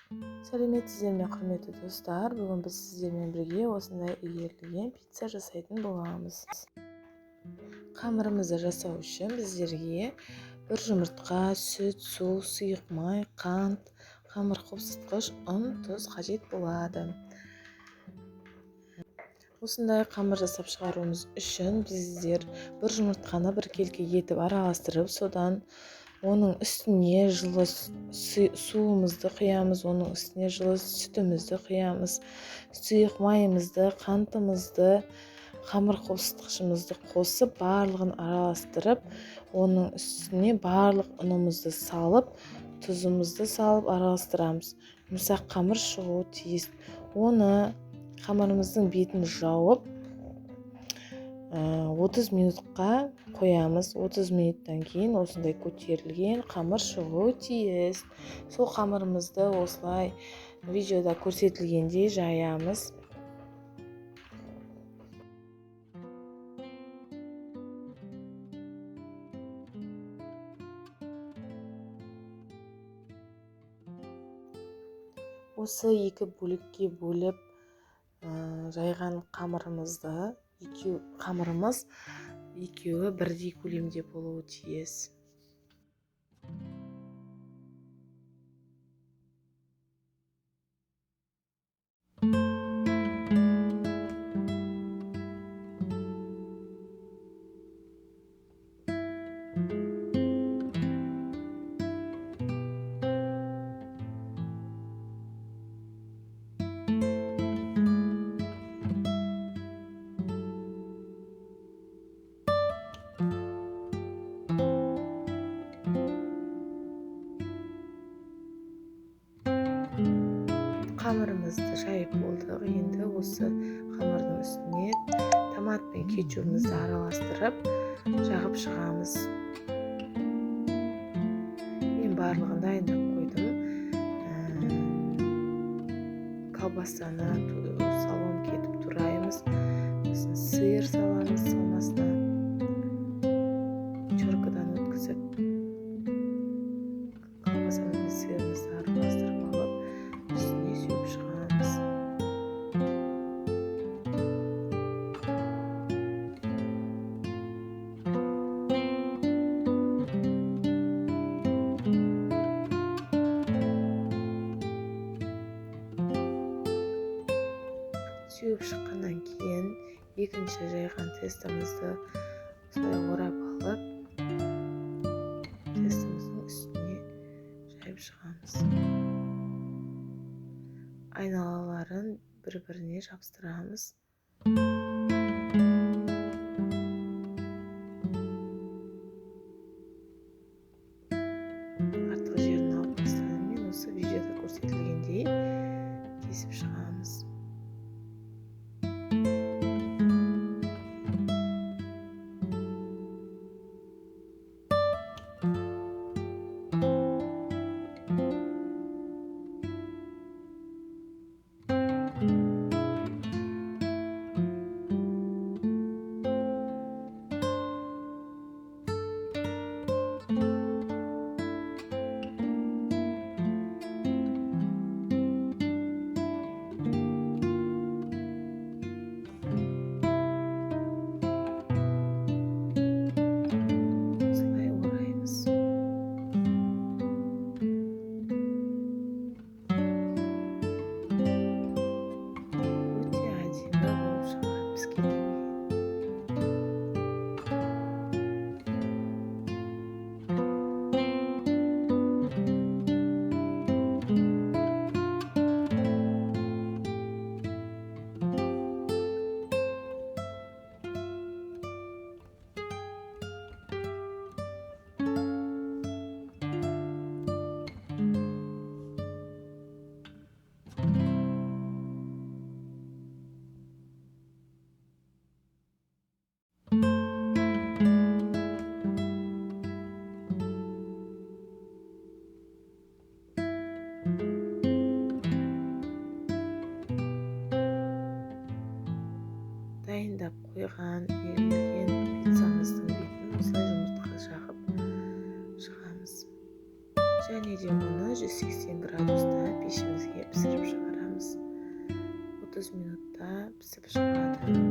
Сәлеметсіздер ме, құрметті достар? Бүгін біз сіздермен бірге осындай иірілген пицца жасайтын боламыз. Қамырымызды жасау үшін біздерге бір жұмыртқа, сүт, су, сұйық май, қант, қамыр қопсытқыш, ұн, тұз қажет болады. Осындай қамыр жасап шығаруымыз үшін біздер бір жұмыртқаны біркелкі етіп араластырып, содан оның үстіне жылы суымызды құямыз, оның үстіне жылы сүтімізді құямыз, сұйық майымызды, қантымызды, қамыр қопсытқышымызды қосып, барлығын араластырып, оның үстіне барлық ұнымызды салып, тұзымызды салып араластырамыз. Жұмсақ қамыр шығуы тиіс. Оны қамырымыздың бетін жауып, 30 минутқа қоямыз. 30 минуттан кейін осындай көтерілген қамыр шығуы тиіс. Сол қамырымызды осылай видеода көрсетілгендей жаямыз. Осы екі бөлікке бөліп жайған қамырымызды, қамырымыз екеуі бірдей көлемде болуы тиіс. Қамырымызды жайып болдық. Енді осы қамырдың үстіне томат пен кетчупымызды араластырып жағып шығамыз. Мен барлығын дайындап қойдым. Колбасаны соломка етіп тураймыз. Сосын сыр саламыз салмасына. Теркадан өткізіп колбасаны мен сырымызды араластырып алып үстіне сеуіп шығамыз. Сеуіп шыққаннан кейін екінші жайған тестомызды осылай орап алып, тестомыздың үстіне жайып шығамыз. Айналаларын бір-біріне жабыстырамыз. Артық жерін алып тастадым. Мен осы видеода көрсетілгендей кесіп шығамыз. пісіп шығады.